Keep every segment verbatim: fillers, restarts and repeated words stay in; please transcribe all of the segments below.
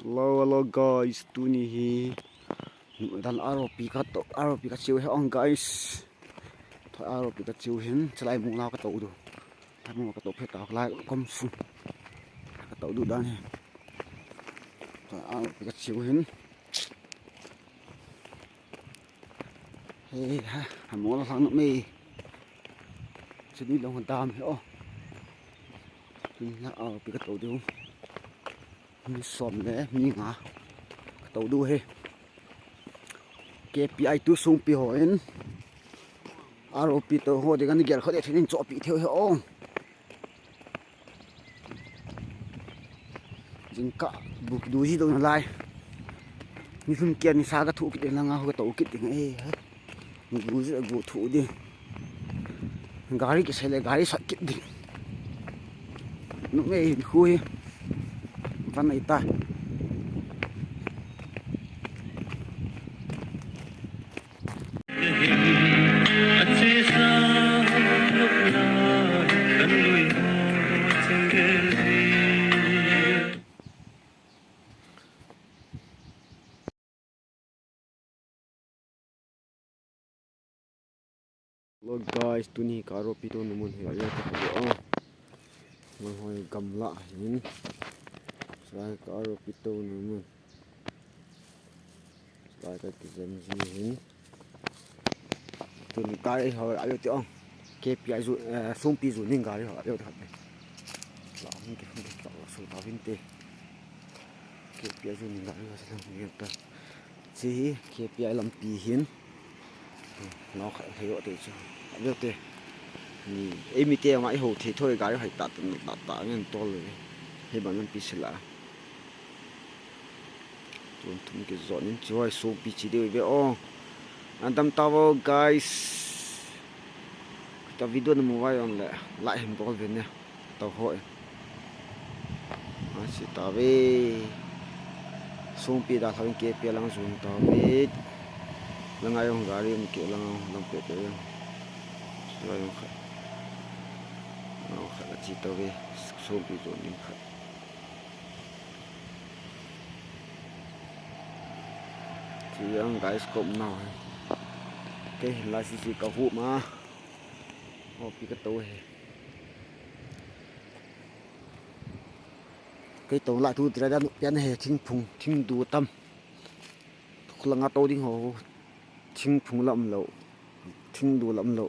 Hello, hello guys, tuni hi dan R O P ka to, R O P ka chiu hi ong guys. Thoi R O P ka chiu hin, chalai mu la ka to du. Ka mu ka to phe ta ka lai kom su. Ka to du dan hi. Thoi R O P ka chiu hin. He ha, ha mo la sang no me. Chu ni long dam he o. Tun la R O P ka to du. Mi som le mi nga ka to du he. K P I tu sung pi ho in R O P to ho de kan gel kho de thin cho pi theo he o. Jingkah bu kidu ji dong lai. Ni lhun kia ni sa ka thu kit ding langa ho ka to kit ding e. Ni bu ji bu thu ding. Gari kisei le gari sat kit ding. Nu me khu hi. Van ai ta. Hello guys, tuni ka R O P to na mun hi ya ta ko. Mun hoi gamla hin. Sai ka R O P to na mun. Lai ka kijen ji hin. Tun gari ho ayo ti ong. K P I ju, eh, sumpi ju ning gari ho ayo ti khat ne. La hung ki hung ki la su ta vin te. K P I ju ning gari ho sa lang ni ta. Chi hi K P I lampi hin. Nao khat he yo te chu. Ayo te. Ni, ei mi te ma i ho the thoi gari hai ta ta ta ta ngen tol le. He ban lampi sila. Tun thum kijot in chu hoi sumpi chi deu ve o. An dam ta vo guys. Ka video na mu vai on le like hin bol ve ne. Ta hoi. A si ta ve. Sumpi da thawin K P I lang zun ta ve. Langa jong gari um ke lang lang pe pe jong. Sila jong khat. Lang khat a chi ta ve. Sumpi zun ding khat. Chi ang guys, kom nau he. Kei hin lai si si ka hu ma. O pi ka to he. Kei to la tu tira dan pian he thingphung, thingdu tam. Khulanga to ding ho. Thingphung lam lo, thingdu lam lo.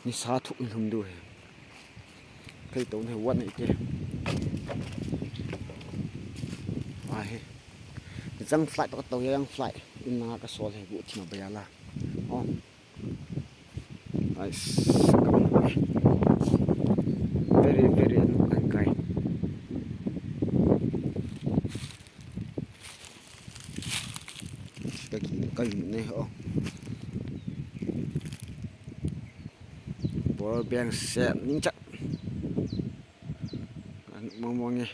Ni sa thuk in lhum du he. Kei to ne wan nei te. Wa he. Jang flight to, to jang flight. In na ka sol he bu thima ba ya la. Oh. Nice. Very, very unkind. Ka ki, ka ki ne ho. Bor beng se ning chat. An mong mong e.